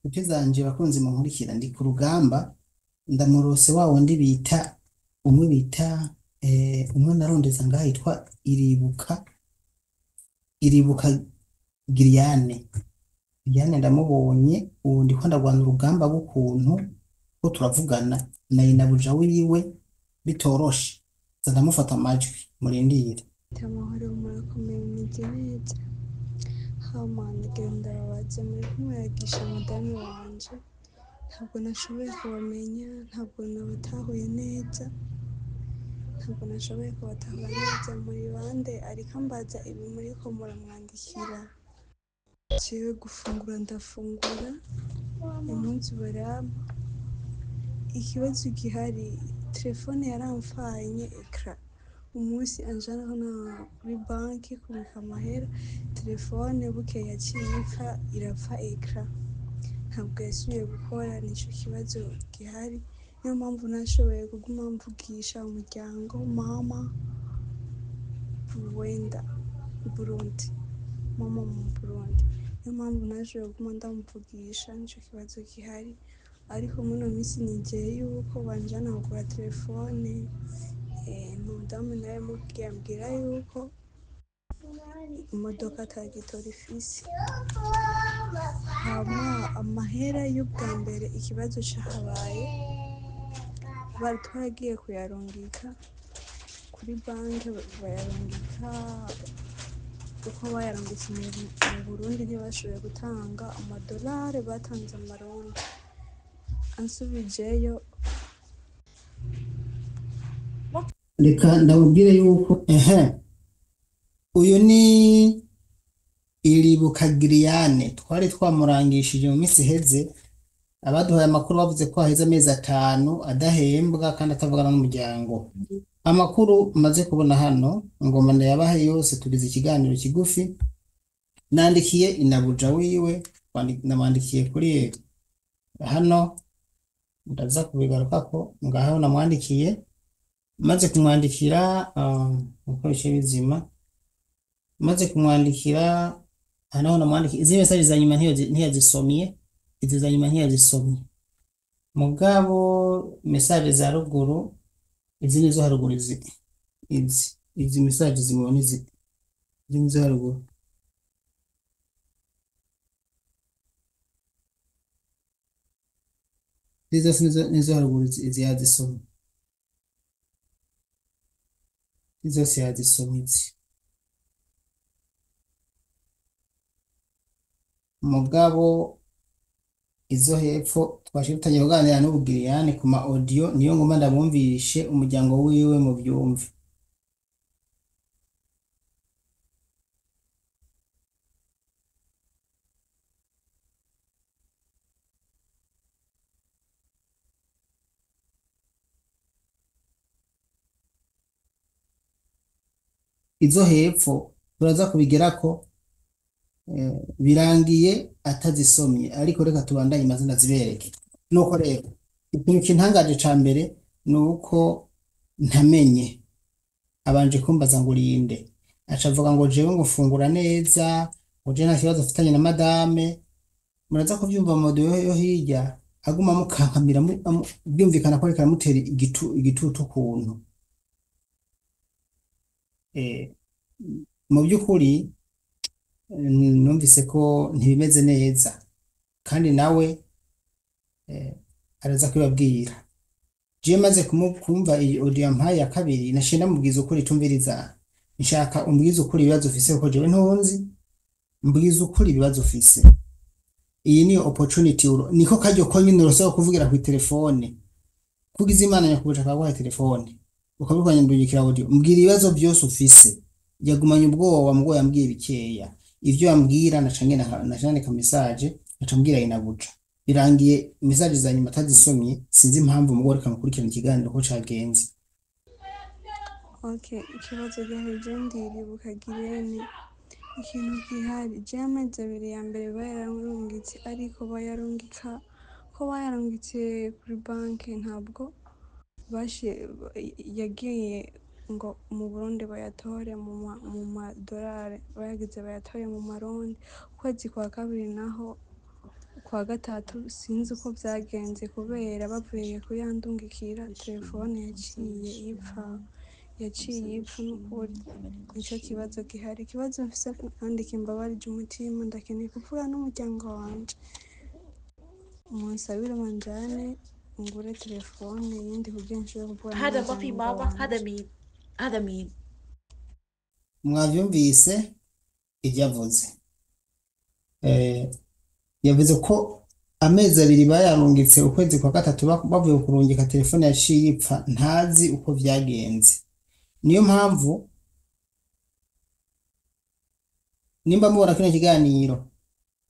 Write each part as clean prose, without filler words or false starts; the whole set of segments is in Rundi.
Inshuti zanje bakunzi munkurikira, ndi ku rugamba, ndamurose wa wundi bita umwe bita umwe narondeza ngaha yitwa Iribuka, Iribuka Giriyane. Giriyane ndamubonye, ubu ndiko ndagwana urugamba rw'ukuntu ko turavugana na inabuja wiwe bitoroshe. Nza ndamufata amajwi, murindire. Amahoro, murakomeye, mumeze neza. Hama ndagira ndababaze, muriko muragisha madame wanje, ntabwo nashoboye kubamenya, ntabwo nabatahuye neza, ntabwo nashoboye kubatahura neza. Muri bande? Ariko ambaza ibi muriko muramwandikira. Jewe gufungura ndafungura, impuzu barampa. Ikibazo gihari, telefone yaramfanye écran. Umunsi anjana kuri banki kubika amahera, telefone bukeye yaciye ipfa, irapfa écran, ntabwo yasubiye gukora. Nico kibazo gihari, niyo mpamvu nashoboye kuguma mvugisha umuryango, mama wenda Burundi, mama mu Burundi, niyo mpamvu nashoboye kuguma ndamuvugisha. Nico kibazo gihari. Ariko muri ino minsi nizeye yuko banjana kugura telefone. Umudamu nawe mubwiye, ambwira yuko imodoka ata gitoro ifise. Hama amahera y'ubwa mbere, ikibazo cahabaye, bari twaragiye kuyarungika kuri banki, bayarungika uko bayarungitse mu Burundi, ntibashoboye gutanga amadolari, batanze amarundi. Ansubijeyo. Reka ndababwire yuko ehe uyu ni Iribuka Giriyane, twari twamurangishije mu minsi iheze. Abaduhaye amakuru bavuze ko haheze amezi 5 adahembwa kandi atavugana n'umuryango. Amakuru maze kubona hano ngoma ndayabahe yose, tugize ikiganiro kigufi. Nandikiye inabuja wiwe, namwandikiye kuri hano, ndaza kubigarukako. Ngaho namwandikiye, maze kumwandikira uko bice bizima, maze kumwandikira hano namwandikiye izi message za nyuma ntiyazisomye, izi za nyuma ntiyazisomye. Mugabo message za ruguru, izi nizo haruguru, izi message zimubona, izi nizo haruguru, izi zose nizo haruguru, izi yazisomye, izi zose yazisomye izi. Mugabo izo hepfo twaje dutangiye kuganira n'ubu Giriyane ku ma audio, niyo ngoma ndabumvishe umuryango wiwe mu byumve. Izo hepfo turaza kubigerako, birangiye atazisomye, ariko reka tubandanye amazina zibereke. Nuko rero ikintu kintangaje ca mbere ni uko ntamenye, abanje kumbaza ngo urinde, aca avuga ngo jewe ngo mfungura neza, ngo jewe nta kibazo mfitanye na madame. Muraza kuvyumva mu audio yo hirya, aguma amukankamira, byumvikana ko ariko aramutera igitutu ukuntu. Mu by'ukuri numvise ko ntibimeze neza, kandi nawe araza kubibabwira. Jewe maze kumva iyi audio yampaye ya kabiri, naciye ndamubwiza ukuri: tumviriza, nshaka umbwize ukuri ibibazo ufise, kuko jewe ntunzi, mbwiza ukuri ibibazo ufise. Iyi niyo opportunity, niko karyo konyene urose ko kuvugira ku telefone. Kugize Imana nyakubuja akaguha telefone, ukabikora, ndungikira audio, mbwira ibibazo byose ufise. Yagumanye ubwoba, mubwo yambwiye bikeya. Ivyo yambwira naca ngenda naca nandika message, naca mbwira inabuja. Birangiye message za nyuma atazisomye, sinzi impamvu. Mubwo reka mukurikirane ikiganiro ko cagenze. Okay, ikibazo gihari, ndiribuka Girene. Ikintu gihari, je amezi 2 ya mbere bayarungitse, ariko bayarungika ko bayarungitse kuri banki, ntabwo yagiye ngo mu Burundi bayatore mu madolari, bayagize bayatore mu marundi. Ukwezi kwa kabiri naho Kwa gatatu sinzi uko vyagenze kubera bavuye kuyandungikira telefone yaciye ipfa, yaciye ipfa n'ukuri. Nico kibazo gihari. Ikibazo mfise kandi kimbabarije umutima, ndakeneye kuvugana n'umuryango wanje. Munsabire banjane ngure telefone yindi kugira nshobore kuvugana هذا ما في n'umuryango ماما هذا wanje. مين؟ هذا مين؟ Mwavyumvise ibyo avuze. Yavuze ko amezi abiri bayarungitse ukwezi kwa gatatu bavuye kurungika telefone yaciye ipfa, ntazi uko vyagenze. Niyo mpamvu nimba mubona kino kiganiro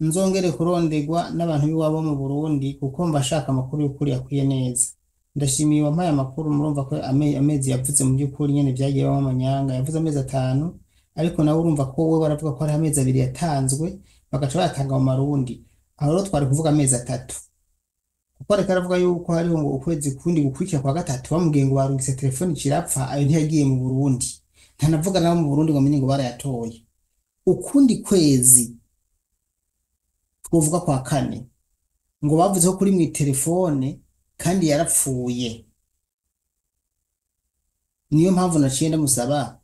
nzongere kurondegwa n'abantu b'iwabo mu Burundi, kuko mba shaka amakuru y'ukuri akwiye neza. Ndashimiye uwampaye amakuru. Murumva ko amezi yavuze mu by'ukuri nyene vyagiye bamwe amanyanga. Yavuze amezi 5, ariko nawe urumva ko we baravuga ko hari amezi 2 yatanzwe bagaca bayatanga mu marundi. Aho rero twari kuvuga amezi 3, kuko ariko aravuga yuko hariho ngo ukwezi kundi gukurikira kwa gatatu bamubwiye ngo barungitse telefoni cirapfa, ayo ntiyagiye mu Burundi, ntanavuga nabo mu Burundi ngo amenye ngo barayatoye. Ukundi kwezi twovuga kwa kane ngo bavuze ko kuri mw'itelefone kandi yarapfuye. Niyo mpamvu naciye ndamusaba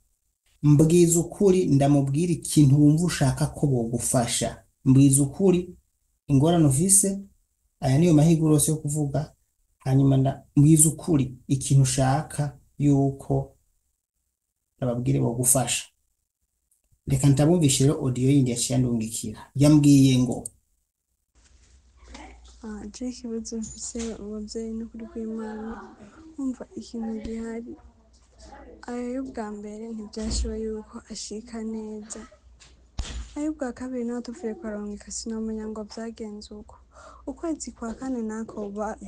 mbwiza ukuri, ndamubwira ikintu wumva ushaka ko bogufasha. Mbwiza ukuri ingorane ufise, aya niyo mahirwe yose yo kuvuga. Hanyuma mbwiza ukuri ikintu ushaka yuko ndababwire bogufasha. Reka ndabumvishe rero audio yindi yaciye andungikira, yambwiye ngo Je ikibazo mfise abavyeyi n'ukuri kw'Imana, umva ikintu gihari. Ayo y'ubwa mbere ntivyashoboye yuko ashika neza, ay'ubwa kabiri naho tuvuye kuyaronka sinomenya ngo vyagenze uko. Ukwezi kwa kane nako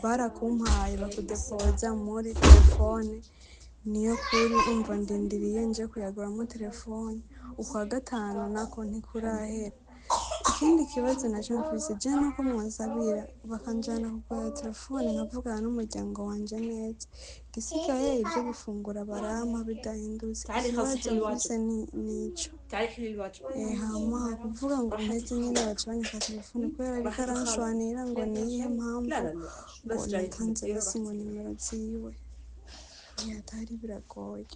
barakumpaye bakudepoza muri telefone, niyo kuri umva ndindiriye nje kuyaguramwo telefone. Ukwa gatanu nako ntikurahera. Ikindi kibazo naco mfise je nuko mwonsabira bakanjana kugura telefone nkavugana n'umuryango wanje neza. Igisigaye ivyo gufungura barampa bidahindutse. تعالي خلصي Ikibazo حلي الواجب mfise nico. تعالي حلي الواجب Hama kuvuga ngo راح mpeze nyene baca banyaka telefone kubera ariko راح تخلص aranshwanira ngo niyihe mpamvu لا لا لا ngo بس جاي natanze تمديها basi راح ngo nimero ziwe. Atari biragoye.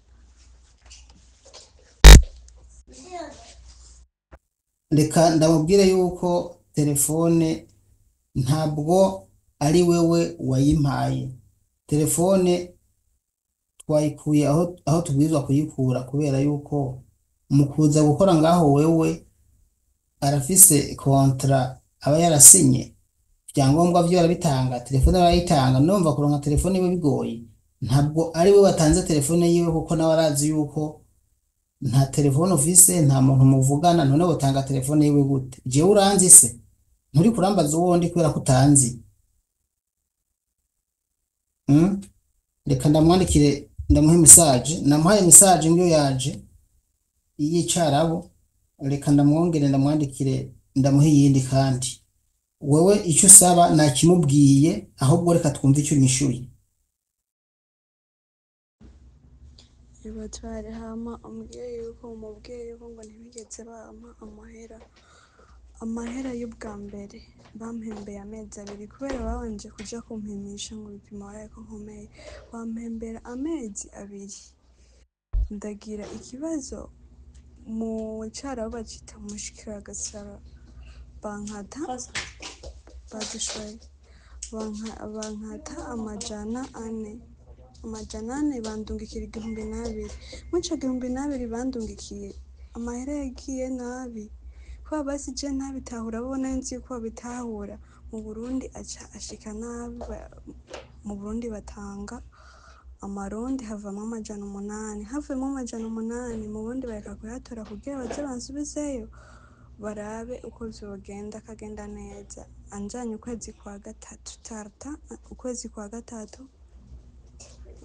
Reka ndamubwire yuko telefone ntabwo ari wewe wayimpaye. Telefone twayikuye aho tubwirizwa kuyikura, kubera yuko mu kuza gukora ngaho wewe arafise kontra aba yarasinye, ibyangombwa vyo arabitanga, telefone arayitanga. Ndumva kuronka telefone iwe bigoye. Ntabwo ari we watanze telefone yiwe, kuko nawe arazi yuko nta telefone ufise, nta muntu muvugana. None wotanga telefone yiwe gute? Jewe uranzi se? Nturi kurambaza uwo ndi kubera ko utanzi. Reka ndamwandikire, ndamuhe message. Namuhaye message ngiyo yaje y'icarabu. Reka ndamwongere ndamwandikire, ndamuhe iyindi. Kandi wewe icyo usaba nakimubwiye, ahubwo reka twumve icyo unyishuye. Batware hama umbwire yuko umubwiye yuko ngo ntibigeze bampa amahera. Amahera y'ubwa mbere bampembeye amezi 2 kubera babanje kuja kumpimisha ngo ibipimo barabe ko nkomeye, bampembera amezi 2. Ndagira ikibazo mu carabu bacita mushikiragasaro, bankata خلص badushoye bankata 400, 400 bandungikira 2000. Mwico 2000 bandungikiye amahera yagiye nabi, kubera basi je ntabitahura, bo nari nzi yuko babitahura. Mu Burundi aca ashika nabi, mu Burundi batanga amarundi havamwo 800, havuyemwo 800 mu Burundi bareka kuyatora kugira baze bansubizeyo barabe uko vyogenda akagenda neza. Anjanye ukwezi kwa gatatu tarta, ukwezi kwa gatatu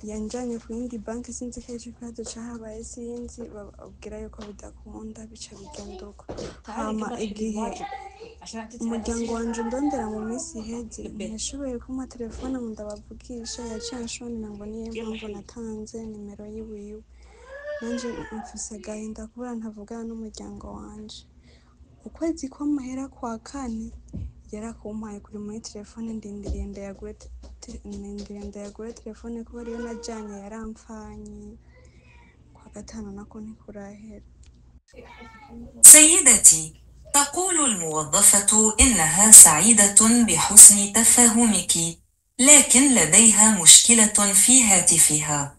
yanjanye ku yindi banki, sinzi ko ico kibazo cahabaye, sinzi, bababwira yuko bidakunda bica bigenda uko. تعالي Hama كمان حلي igihe الواجب عشان انت umuryango تعالي wanje undondera mu minsi iheze لبيت ntiyashoboye kumpa telefone ngo ndabavugisha, yaciye anshonera ngo niyo يلا mpamvu حلي natanze nimero yiwiwe. Nanje mfise agahinda kubera ntavugana n'umuryango wanje. Ukwezi kw'amahera kwa kane Yarakumpaye kuri muri telefone, ndindiriye ndayagure ndindiriye ndayagure telefone kuba ariyo najanye yaramfanye kwa gatanu nako ntikurahera. سيدتي، تقول الموظفة إنها سعيدة بحسن تفاهمك، لكن لديها مشكلة في هاتفها.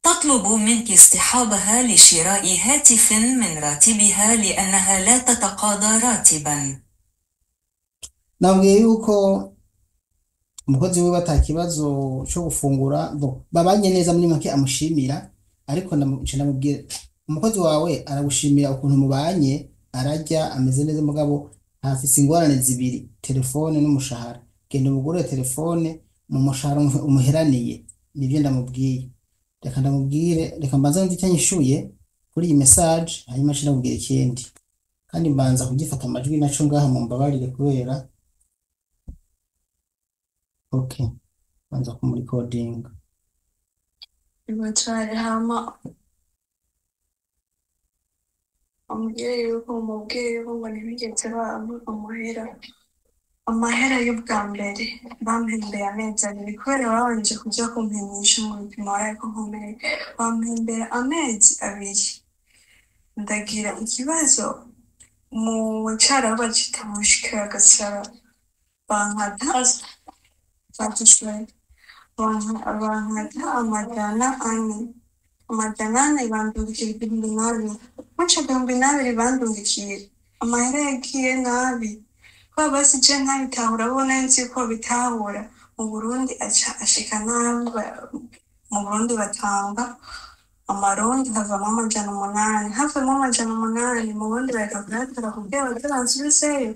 تطلب منك اصطحابها لشراء هاتف من راتبها لأنها لا تتقاضى راتبا. Nabwiye yuko umukozi wiwe ata kibazo cyo gufungura, bo babanye neza muri make amushimira, ariko nca ndamubwira umukozi wawe aragushimira ukuntu mubanye, ararya ameze neza, mugabo afise ingorane zibiri, telefone n'umushahara. Genda umugurire telefone mu mushahara umuheraniye, nibyo ndamubwiye. Reka ndamubwire, reka mbanze numve icyo anyishuye kuri iyi message, hanyuma nce ndamubwira ikindi. Kandi mbanza kugifata amajwi naco ngaha, mumbabarire kubera okay, mbanza kumurikodinga. Ibacari hama amubwire yuko mubwire yuko ngo ntibigeze bampa amahera, amahera y'ubwa mbere bampembeye amezi abiri kubera babanje kuja kumpimisha mu bipimo bariko nkomeye, bampembera amezi abiri ndagira ikibazo mu carabu bacita mushikira gasaba bankata bankata 400, 400 bandungikira 2000, muca 2000 bandungikiye amahera yagiye nabi kubera basi je ntabitahura, bo nari nzi ko babitahura mu Burundi aca ashika nabi, mu Burundi batanga amarundi havamo 800, havamo 800 mu Burundi bareka kuyatora kugira baze bansubizeyo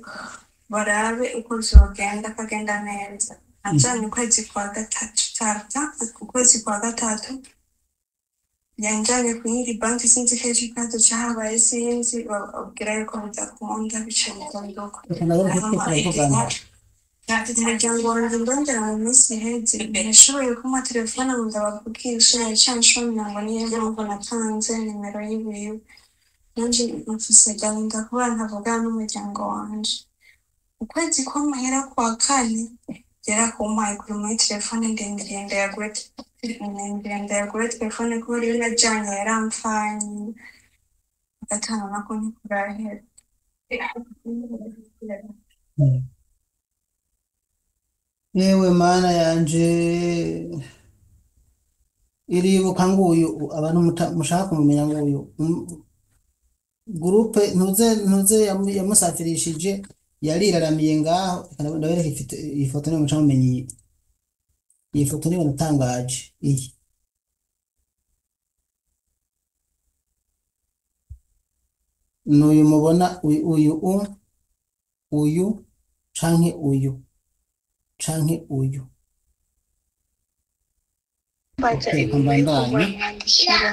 barabe uko vyogenda akagenda neza. Najanye ukwezi kwa gatatu tata, ukwezi kwa gatatu yanjanye ku yindi banki, sinzi ko ejo ikibazo cahabaye, sinzi bababwira yuko bidakunda bica bigaruka. Reka ndagaruke Hama twe turavugana. umuryango wanje ndongera mu minsi iheze ntiyashoboye kumpa telefone ngo ndabavugishe, yaciye anshomera ngo niyo mpamvu natanze nimero yiwiwe. Nanje mfise agahinda kubera ntavugana n'umuryango wanje. Ukwezi kw'amahera kwa kane yarakumpaye kuri muri telefone, ndindiriye ndayagure ndindiriye ndayagure telefone kubera iyo najanye yaramfanye gatanu nako ntikurahera. Yewe mana yanje, iribuka nguyu abantu mushaka kumumenya nguyu gurupe ntuze ntuze yamusafirishije yariraramiye ngaho. Reka ndabereka iyi foto niyo muca mumenya iyi iyi foto niyo natangaje iyi n'uyu mubona uyu uyu uyu canke uyu canke uyu. Mbaza Okay, reka ibintu bariko mbandanye. baramwandikira,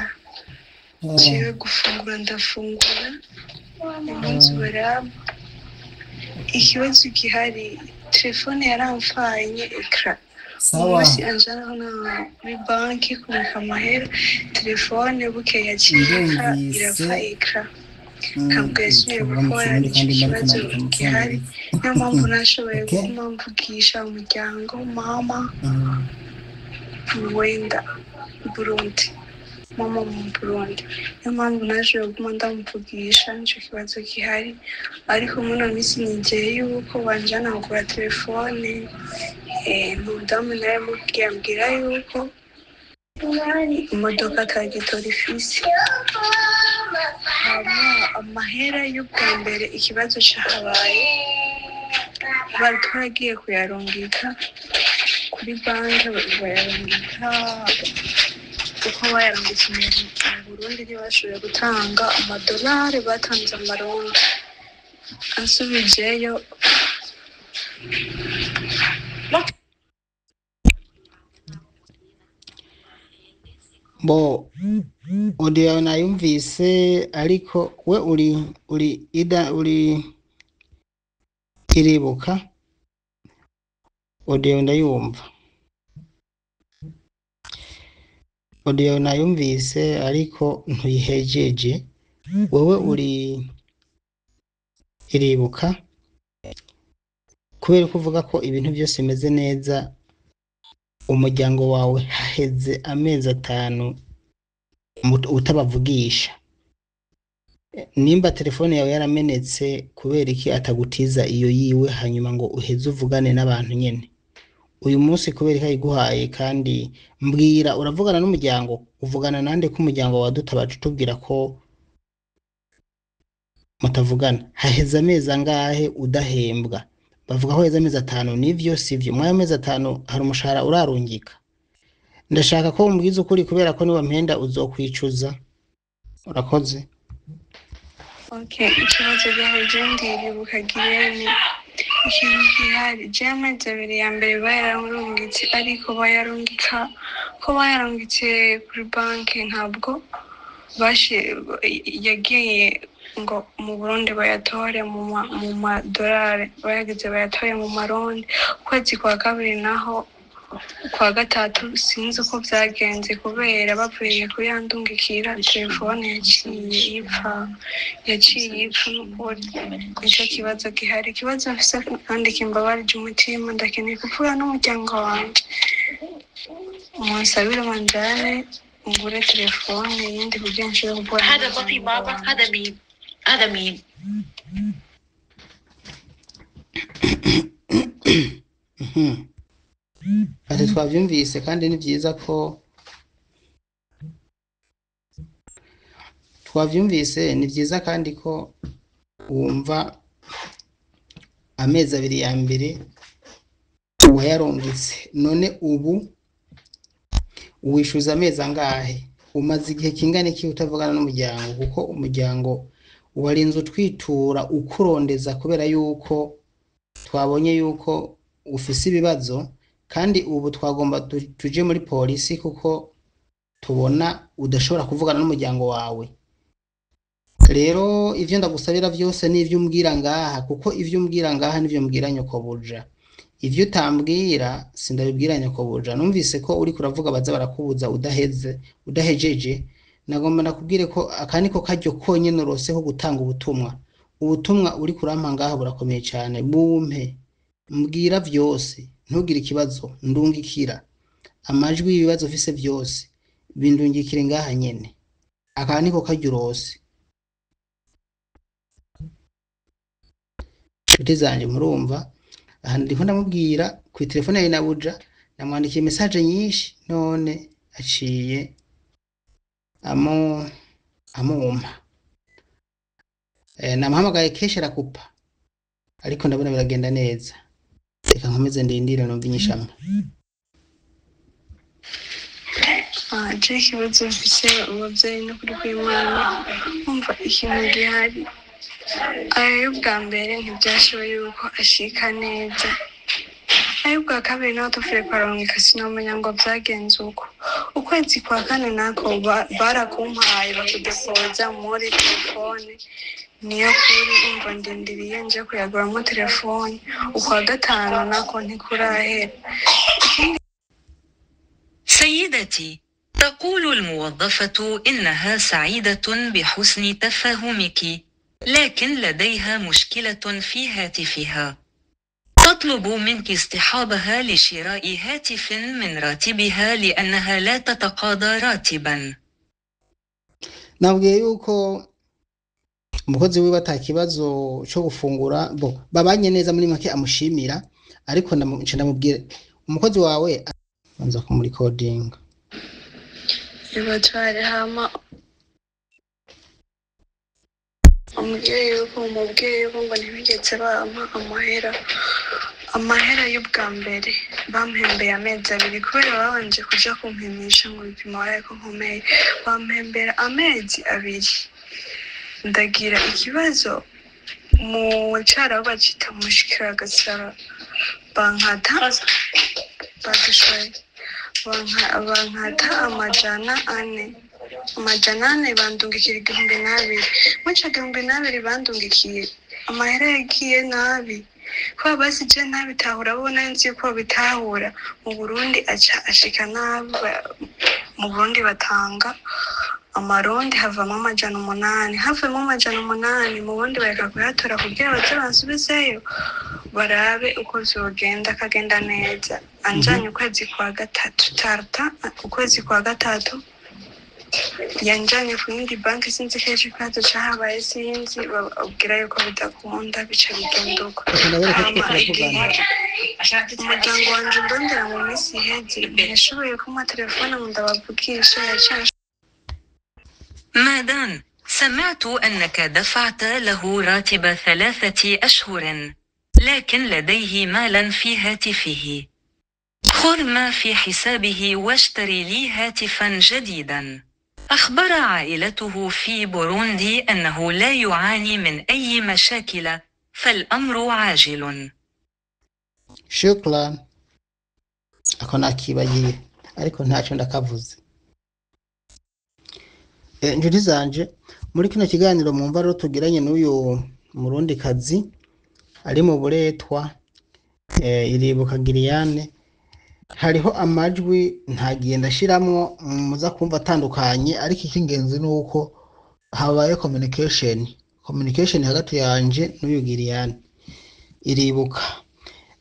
jewe gufungura ndafungura umunsi baraba ikibazo gihari, telefone yaramfanye ekara Sawa, umunsi anjana kuri banki kubika amahera, telefone bukeye acika ndumvise irapfa ekara, ntabwo yasubiye tuvuga mu gukora. Kirundi Nico kandi mbariko kibazo nandika mu gihari, Congereza. niyo mpamvu nashoboye Okay. kuguma mvugisha umuryango mama wenda Burundi, mama mu Burundi, niyo mpamvu nashoboye kuguma ndamuvugisha, nico kibazo gihari. Ariko muri ino minsi nizeye yuko banjana kugura telefone, umudamu nawe mubwiye ambwira yuko imodoka atagitora ifise. Hama amahera y'ubwa mbere ikibazo cahabaye, bari twaragiye kuyarungika kuri banki, bayarungika uko bayarungitse mu Burundi ntibashoboye gutanga amadolari, batanze amarundi. Ansubijeyo Bo audio yawe nayumvise, ariko we uri ida uri iribuka audio yawe ndayumva, audio yawe nayumvise ariko ntuyihejeje. Wewe uri iribuka Kubera ko uvuga ko ibintu byose bimeze neza, umuryango wawe haheze amezi 5 utabavugisha. Nimba telefone yawe yaramenetse, kubera iki atagutiza iyo yiwe hanyuma ngo uheze uvugane n'abantu nyene? Uyu munsi kubera ko ayiguhaye? Kandi mbwira, uravugana n'umuryango? Uvugana nande ko umuryango wadutabaje utubwira ko mutavugana? Haheze amezi angahe udahembwa? Bavuga ko haheze amezi 5, nivyo sivyo? Muri ayo mezi 5 hari umushahara urarungika? Ndashaka ko umbwiza ukuri, kubera ko niwampenda uzokwicuza. Urakoze. Okay, ikibazo gihari, je ndiribuka Girene, ikintu gihari, je amezi 2 ya mbere bayarungitse, ariko bayarungika ko bayarungitse kuri banki, ntabwo bashi yagiye ngo mu Burundi bayatore mu madolari, bayagize bayatore mu marundi. Ukwezi kwa kabiri naho kwa gatatu sinzi uko byagenze, kubera bavuye kuyandungikira telefone yaciye ipfa, yaciye ipfa n'ukuri. Nicyo kibazo gihari. Ikibazo mfise kandi kimbabarije umutima, ndakeneye kuvuga n'umuryango wanje, munsabire banjane ngure telefone yindi kugira nshobore kuvuga هذا ما في n'umuryango بابا wanje. هذا مين؟ هذا مين؟ Ati twabyumvise kandi ni byiza ko twabyumvise, ni byiza kandi ko wumva amezi 2 ya mbere wayarungitse, none ubu wishyuza amezi angahe? Umaze igihe kingana iki utavugana n'umuryango? Kuko umuryango warinze utwitura ukurondeza kubera yuko twabonye yuko ufise ibibazo, kandi ubu twagomba tuje muri polisi kuko tubona udashobora kuvugana n'umuryango wawe. Rero ivyo ndagusabira vyose ni ivyo umbwira ngaha, kuko ivyo umbwira ngaha nivyo mbwira nyokobuja. Ivyo utambwira sindabibwira nyokobuja. Numvise ko uriko uravuga baza barakubuza udaheze, udahejeje. Nagomba nakubwire ko aka niko karyo konyene urose ko gutanga ubutumwa. Ubutumwa uriko urampa ngaha burakomeye cane, bumpe, mbwira vyose, ntugire ikibazo, ndungikira amajwi y'ibibazo ufise vyose, bindungikire ngaha nyene. Aka niko karyo urose. Nshuti zanje murumva, aha ndiko ndamubwira kw'itelefone ya Inabuja, namwandikiye message nyinshi, none aciye amumpa. Namuhamagaye kenshi arakupa, ariko ndabona biragenda neza. Reka nkomeze ndindire numve inyishama. Je ikibazo mfise umuvyeyi n'ukuri kw'Imana, umva ikintu gihari, ayo y'ubwa mbere ntivyashoboye yuko ashika neza, ay'ubwa kabiri naho tuvuye kuyaronka sinomenya ngo vyagenze uko. Ukwezi kwa kane nako barakumpaye bakudepoza muri telefone, niyo kuri umva ndindiriye nje kuyaguramo telefone. Ukwa gatanu nako ntikurahera. Ikindi سيدتي، تقول الموظفة إنها سعيدة بحسن تفاهمك، لكن لديها مشكلة في هاتفها. تطلب منك اصطحابها لشراء هاتف من راتبها لأنها لا تتقاضى راتبا. Nabwiye yuko umukozi wiwe ata kibazo cyo gufungura, bo babanye neza muri make amushimira, ariko nca ndamubwira umukozi wawe banza kumurikodinga. Ibatware hama umubwire yuko, umubwire yuko ngo ntibigeze bampa amahera y'ubwa mbere bampembeye amezi 2, kubera babanje kuja kumpimisha ngo ibipimo baraye ko nkomeye, bampembera amezi 2. Ndagira ikibazo mu carabu bacita mushikiragasara, bankata badushoye, bankata 400, 400 bandungikira 2000. Muri ico 2000 bandungikiye amahera yagiye nabi, kubera basi je ntabitahura, bo nari nzi yuko babitahura. Mu Burundi aca ashika nabi, mu Burundi batanga amarundi havamo 800, havuyemo 800 mu Burundi bareka kuyatora kugira baze bansubizeyo. Barabe uko vyogenda akagenda neza. Anjanye ukwezi kwa gatatu tarta, ukwezi kwa gatatu yanjanye ku yindi banki, sinzi ko ico kibazo cahabaye, sinzi, bababwira yuko bidakunda, bica bigenda uko. Reka ndabereke ko Hama turavugana. Igihe umuryango wanje undondera mu minsi iheze, ntiyashoboye kumpa telefone ngo ndabavugishe, yaciye مادام، سمعت أنك دفعت له راتب 3 أشهر، لكن لديه مالا في هاتفه. خذ ما في حسابه واشتري لي هاتفا جديدا. أخبر عائلته في بوروندي أنه لا يعاني من أي مشاكل، فالأمر عاجل. Shukran. Ako nakibagiye ariko ntacyo ndakavuze. Injuti zanje, muri kino kiganiro mwumva rero tugiranye n'uyu murundikazi ari mu buretwa, Iribuka Giliyane, hariho amajwi ntagiye ndashiramwo muza kumva atandukanye, ariko icy'ingenzi ni uko habaye communication hagati yanje n'uyu Giliyane Iribuka.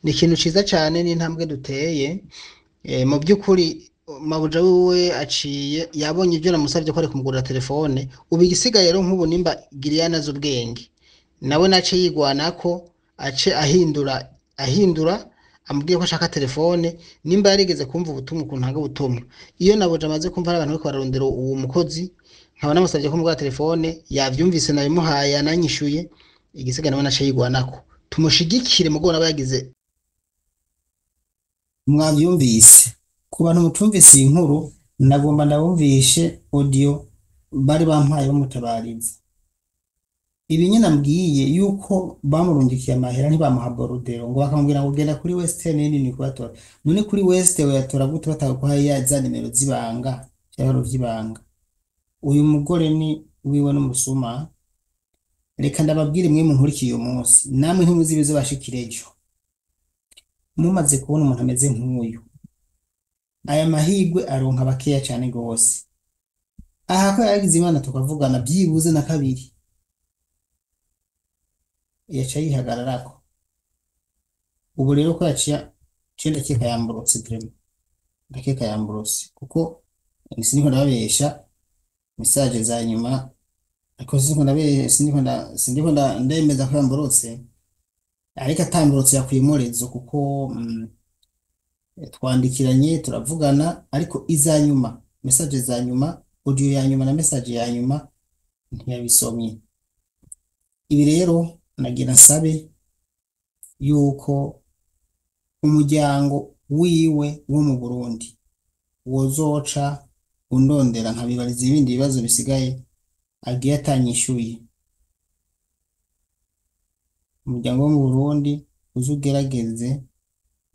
Ni ikintu ciza cane, ni intambwe duteye. Mu by'ukuri mabuja wiwe aciye yabonye ibyo namusabye ko ari kumugurira telefone. Ubu igisigaye rero, nk'ubu nimba Giliyane azi ubwenge, nawe nace yigwanako, ace ahindura amubwiye ko ashaka telefone. Nimba yarigeze kumva ubutumwa ukuntu ntanga ubutumwa, iyo nabuja amaze kumva hari abantu bariko bararondera uwo mukozi, nkaba namusabye ko mugura telefone, yavyumvise, nabimuhaye, yananyishuye, igisigaye nawe nace yigwanako, tumushigikire mugo nawe yagize. Mwavyumvise. Ku bantu mutumvise iyi nkuru, nagomba ndabumvishe audio bari bampaye bamutabariza. Ibi nyine ambwiye yuko bamurungikiye amahera ntibamuha borudero, ngo bakamubwira ngo genda kuri Western Union kubatora. None kuri West wayatora gute bataguhaye ya za nimero z'ibanga, vyahoro vy'ibanga? Uyu mugore ni wiwe n'umusuma. Reka ndababwire mwe munkurikiye uyu munsi, namwe ntimuzi ibizobashikira ejo. Mumaze kubona umuntu ameze nk'uyu, aya mahigwe aronka bakeya cane gose. Aha ko yaragize Imana tukavugana byibuze na kabiri, yaca yihagararako. Ubu rero ko yaciye ciye, ndakeka yamburutse, vraiment ndakeka yamburutse, kuko siniko ndababesha, message za nyuma, ariko siniko ndabesha, siniko ndemeza ko yamburutse, ariko atamburutse yakuyemo rezo, kuko twandikiranye turavugana, ariko iza nyuma, message za nyuma, audio ya nyuma na message ya nyuma ntiyabisomye. Ibi rero nagira nsabe yuko umuryango wiwe wo mu Burundi wozoca undondera nkabibariza ibindi bibazo bisigaye agiye atanyishuye. Umuryango wo mu Burundi uze ugerageze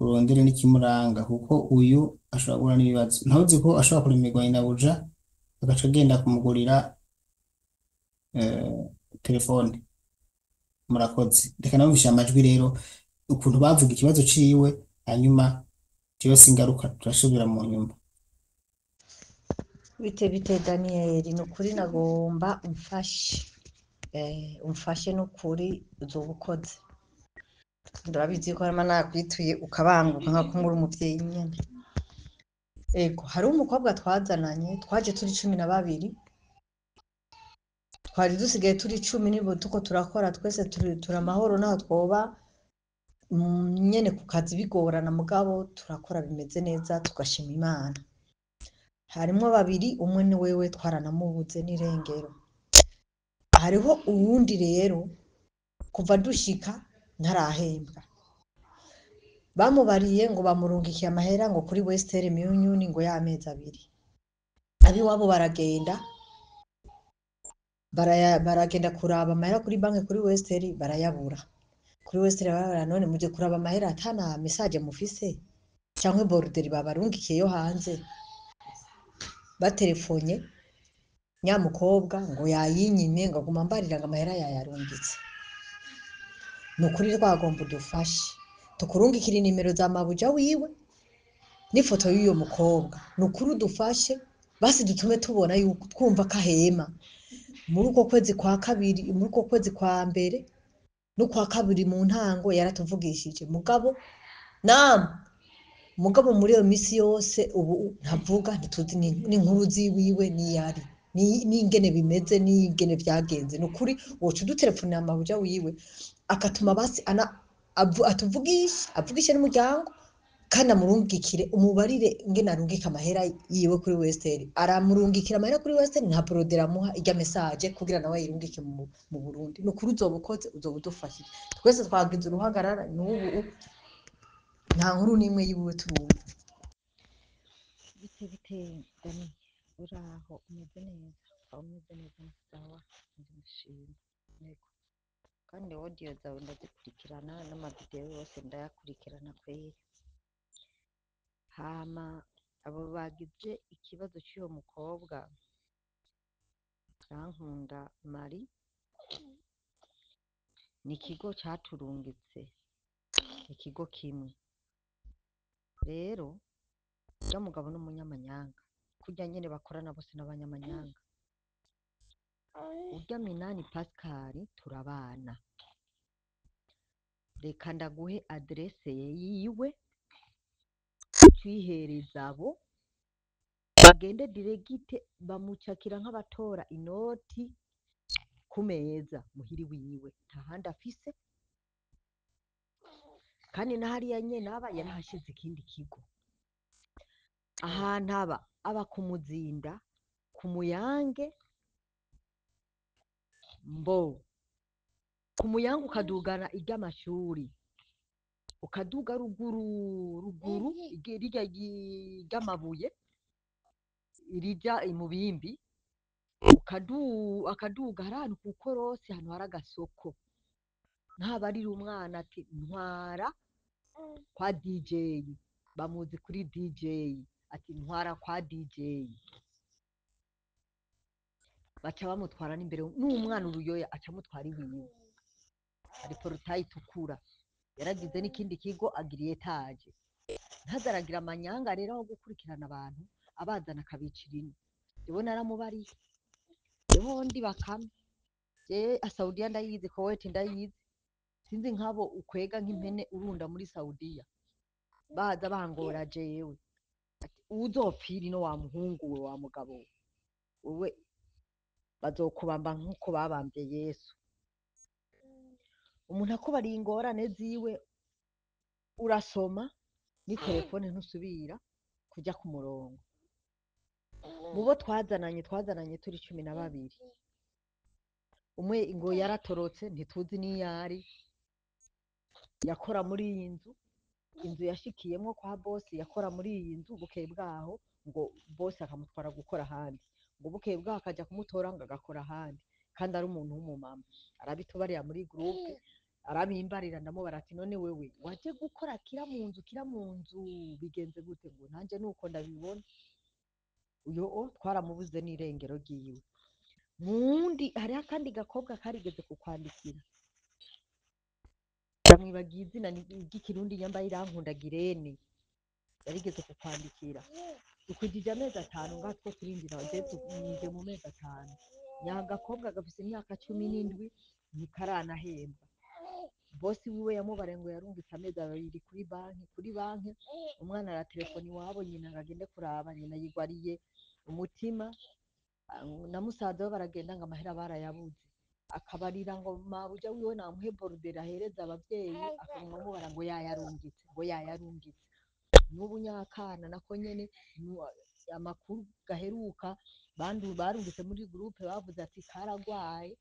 urondere n'ikimuranga, kuko uyu ashobora guhura n'ibibazo. Ntawuzi ko ashobora kuremerwa nyinabuja agaca agenda kumugurira telefone. Murakoze. Reka nabumvishe amajwi rero ukuntu bavuga ikibazo ciwe, hanyuma jewe singaruka, turasubira mu nyuma. Bite bite Daniyeli, ni ukuri nagomba umfashe, umfashe n'ukuri uzoba ukoze. Ndabizi ko harimo nakwituye ukabanguka nka kumuri umuvyeyi nyene. Ego, hariho umukobwa twazananye, twaje turi 12, twari dusigaye turi 10, nibo tuko turakora twese, turi amahoro naho twoba nyene ku kazi bigorana, mugabo turakora bimeze neza tugashima Imana. Harimwo babiri, umwe ni wewe twaranamubuze n'irengero. Hariho uwundi rero kuva dushika ntarahembwa. Bamubariye ngo bamurungikiye amahera ngo kuri Western Union ngo y'amezi 2. Abiwabo baragenda baragenda kuraba amahera kuri banki kuri Western barayabura. Kuri Western barabura, none muje kuraba amahera atana message mufise canke boruderi babarungikiye yo hanze. Batelefonye nyamukobwa ngo yayinyimye, ngo aguma ambarira ngo amahera yayarungitse. Nukuri twagomba udufashe tukurungikira inimero za mabuja wiwe n'ifoto y'uyo mukobwa. Nukuri udufashe basi dutume tubona yuko twumva kahema. Muri uko kwezi kwa kabiri, muri uko kwezi kwa mbere No kwa kabiri mu ntango yaratuvugishije, mugabo nam mugabo muri iyo misi yose ubu ntavuga, ntituzi n'inkuru ziwiwe niyari n'ingene bimeze n'ingene vyagenze. Ni ukuri woca udutelefonera mabuja wiwe akatuma basi ana atuvugishe, avugishe n'umuryango, kandi amurungikire, umubarire ingene arungika amahera yiwe kuri Western. Aramurungikira amahera kuri Western, nta porodera amuha irya message kugira nawe ayirungike mu Burundi. Ni ukuri uzoba ukoze, uzoba udufashije. Twese twagize uruhagarara, n'ubu nta nkuru n'imwe yiwe turumva. Bite bite Dani, uraho umeze neza? Ukaba umeze neza ni sawa, ndashima. Yego, kandi audio zawe ndazikurikirana n'amavideo yose ndayakurikirana kweri. Hama abo bagize ikibazo cy'uwo mukobwa Rankunda Marie, ni ikigo caturungitse, ikigo kimwe. Rero urya mugabo n'umunyamanyanga, kurya nyene bakorana bose n'abanyamanyanga. Urya Minani Pascal turabana, reka ndaguhe aderese yiwe twihereza abo bagende diregite bamucakira nk'abatora inoti ku meza muhiri wiwe, nta handi afise. Kandi na hariya nyene aba yarahashize ikindi kigo, ahantu aba ku Muzinda ku Muyange, mbo ku Muyange ukadugana iry'amashuri, ukaduga ruguru ruguru rirya ry'amabuye rija imubimbi, akaduga hari ahantu ku korosi, ahantu hari agasoko, ntabarira umwana ati ntwara kwa DJ, bamuzi kuri DJ, ati ntwara kwa DJ, baca bamutwara n'imbere n'umwana uruyoya aca amutwara iwiwe. Hari porotayi itukura, yaragize n'ikindi kigo agira etaje. Ntazaragira amanyanga rero aho gukurikirana abantu abazana akabicira ino. Jewe naramubariye, jewe ndi Bakame, jewe Saudiya ndayizi, Kuwait ndayizi, sinzi nk'abo ukwega nk'impene urunda muri Saudiya baza bangora jewe. Ati uzopfira ino wa muhungu we, wa mugabo we, wewe bazokubamba nk'uko babambye Yesu. Umuntu akubariye ingorane ziwe urasoma ni telefone ntusubira kuja ku murongo. Mubo twazananye turi 12, umwe ngo yaratorotse ntituzi n'iyari, yakora muri iyi nzu, inzu yashikiyemwo kwa bosi, yakora muri iyi nzu, bukeye bwaho ngo bosi akamutwara gukora ahandi, ngo bukeye bwaho akaja kumutora ngo agakora ahandi, kandi ari umuntu w'umumama. Arabitubarira muri groupe, arabimbarira, ndamubara ati none wewe waje gukora kira mu nzu, kira mu nzu bigenze gute? Ngo nanje nuko ndabibona. Uyo o twaramubuze n'irengero ryiwe. Mundi hariho akandi gakobwa karigeze kukwandikira, ndamwibagiye izina ry'ikirundi, nyambaye Irankunda Girene, yarigeze kukwandikira. Ukujije amezi 5 ngaho two turindira, je mu mezi 5. Nyagakobwa gafise imyaka 17 ntikaranahembwa. Bosi wiwe yamubare ngo yarungitse amezi 2 kuri banki, kuri banki umwana aratelefona iwabo nyina ngo agende kuraba, nyina yigwariye umutima, na musaza we baragenda ngo amahera barayabuze. Akabarira ngo mabuja wiwe namuhe borudera ahereza abavyeyi, akaguma amubara ngo yayarungitse, ngo yayarungitse. N'ubu nyakana nako nyene amakuru gaheruka barungitse muri groupe bavuze ati karagwaye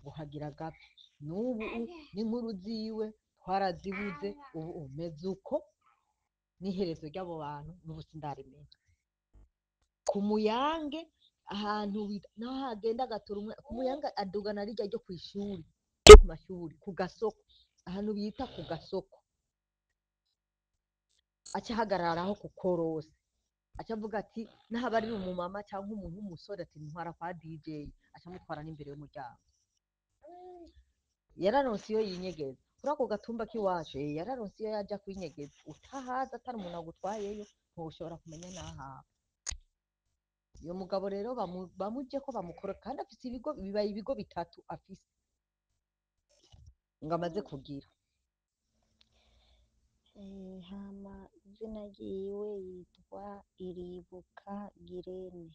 ngo kagira gapfa. N'ubu n'inkuru ziwe twarazibuze, ubu umeze uko n'iherezo ry'abo bantu n'ubu sindarimenya. Ku Muyange ahantu naho hagenda agatora umwe ku Muyange adugana rirya ryo kw'ishuri, ryo ku mashuri, ku gasoko, ahantu bita ku gasoko, aca ahagarara aho ku korosi, aca avuga ati naho ari umumama cyangwa umuntu w'umusore ati ntwara kwa DJ, aca amutwara n'imbere y'umuryango. Yararonse iyo yinyegeza kuri ako gatumba k'iwacu, yararonse iyo yaja kwinyegeza. Utahaza atari umuntu agutwayeyo ntushobora kumenya n'ahawe. Uyo mugabo rero bamuje ko bamukora, kandi afise ibigo, bibaye ibigo 3 afise. ngo amaze kugira. Hama izina ryiwe yitwa Iribuka Girene.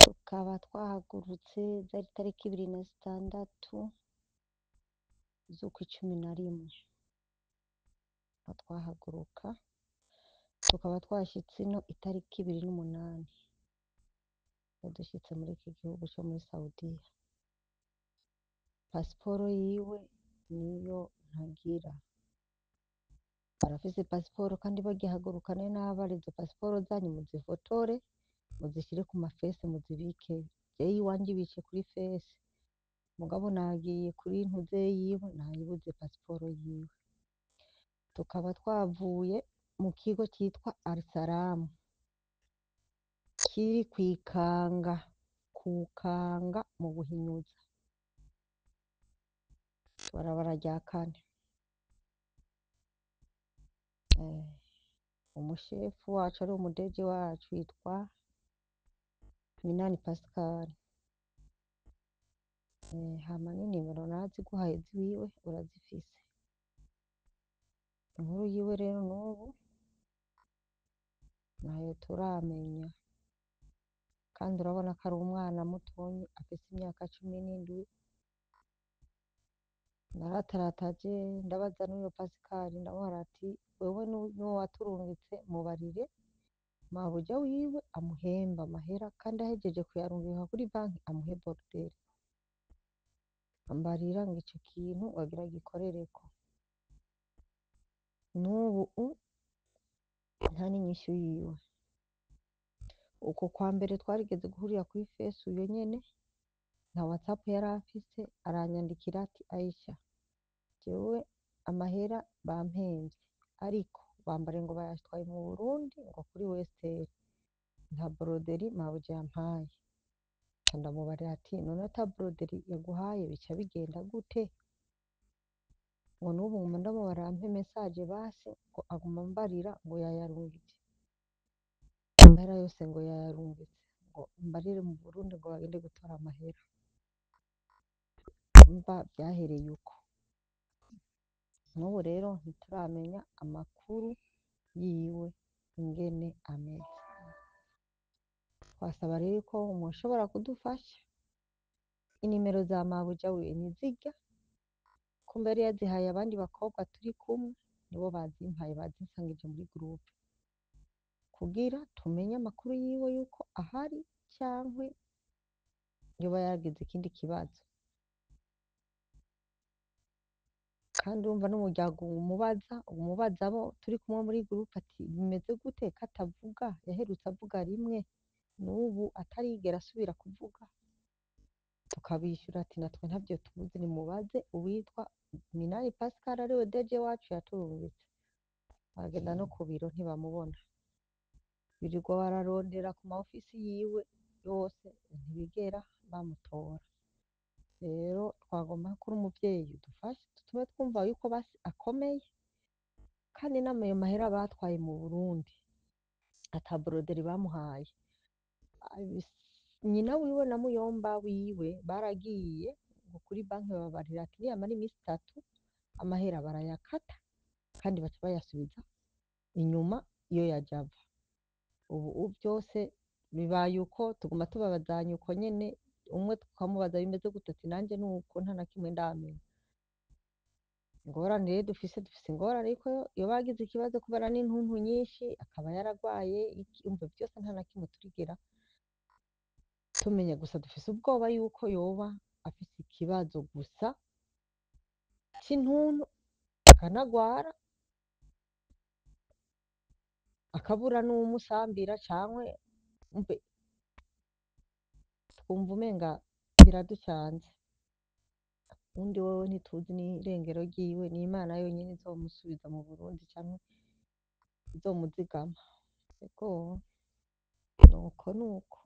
Tukaba twahagurutse zari tariki 26 z'ukwa 11 aho twahaguruka, tukaba twashitse ino itariki 28 niho dushitse muri iki gihugu co muri Saudiya. Pasiporo yiwe niyo ntagira, arafise pasiporo kandi bagihaguruka nari nababariye izo pasiporo zanyu muzifotore muzishire ku mafese muzibike, jewe iwanje ibitse kuri fese, mugabo nagiye kuri ntuze yiwe nayibuze pasiporo yiwe. Tukaba twavuye mu kigo citwa Arisaramu kiri kwikanga kukanga mu Buhinyuza, ibarabara rya kane. Umushefu wacu ari umudeje wacu yitwa Minani Pascal. Hama n'inimero naraziguhaye ziwiwe urazifise. Inkuru yiwe rero n'ubu ntayo turamenya, kandi urabona ko ari umwana mutonyi afise imyaka 17. Naratarataje ndabaza n'uyo Pascal, ndamubwira ati wewe nuwo waturungitse mubarire mabuja wiwe amuhemba amahera kandi ahejeje kuyarungika kuri banki amuhe boruderi. Ambarira ngo ico kintu wagira agikorereko. N'ubu nta n'inyishu yiwe. Uko kwa mbere twarigeze guhurira kuri fesi uyo nyene, nta WhatsApp yari afise, aranyandikira ati Aisha jewe amahera bampemvye ariko bambariye ngo bayatwaye mu Burundi ngo kuri Western, nta boroderi mabuja yampaye. Nca ndamubarira ati none ata boroderi yaguhaye bica bigenda gute? Ngo n'ubu nguma ndamubarira ampe message basi, ngo aguma ambarira ngo yayarungitse amahera yose, ngo yayarungitse, ngo mbarire mu Burundi ngo bagende gutora amahera. Umva vyahereye uko. N'ubu rero ntituramenya amakuru yiwe ingene ameze. Twasaba rero ko mwoshobora kudufasha, inimero za mabuja wiwe nizirya, kumbe yari yazihaye abandi bakobwa turi kumwe, nibo bazimpaye bazinsangije muri groupe, kugira tumenye amakuru yiwe yuko ahari cankwe yoba yagize ikindi kibazo. Kandi urumva n'umuryango umubaza abo turi kumwe muri groupe ati bimeze gute ko atavuga, yaherutse avuga rimwe n'ubu atarigera asubira kuvuga. Tukabishyura ati natwe ntavyo tuzi, nimubaze uwitwa Minani Pascal ariwe deje wacu yaturungitse. Baragenda no ku biro ntibamubona, birirwa bararondera ku ma ofisi yiwe yose ntibigera bamutora. Rero twagomba ko uri umuvyeyi udufashe dutume twumva yuko basi akomeye, kandi n'ayo mahera batwaye mu Burundi ata boroderi bamuhaye. Nyina wiwe na muyomba wiwe baragiye ngo kuri banki bababarira ati niyamara imisi itatu amahera barayakata kandi baca bayasubiza inyuma iyo yaja ava. Ubu vyose bibaye uko, tuguma tubabazanya uko nyene, umwe tukamubaza bimeze gute ati nanje nuko nta na kimwe ndamenya. Ingorane rero dufise ingorane yuko yoba yagize ikibazo kubera n'intuntu nyinshi akaba yaragwaye iki, umva vyose nta na kimwe turigera tumenya, gusa dufise ubwoba yuko yoba afise ikibazo gusa c'intuntu akanagwara akabura n'uwumusambira cankwe umve twumva umenga biraducanze. Uwundi wewe ntituzi n'irengero ryiwe, ni Imana yonyene izomusubiza mu Burundi canke izomuzigama. Ego nuko nuko.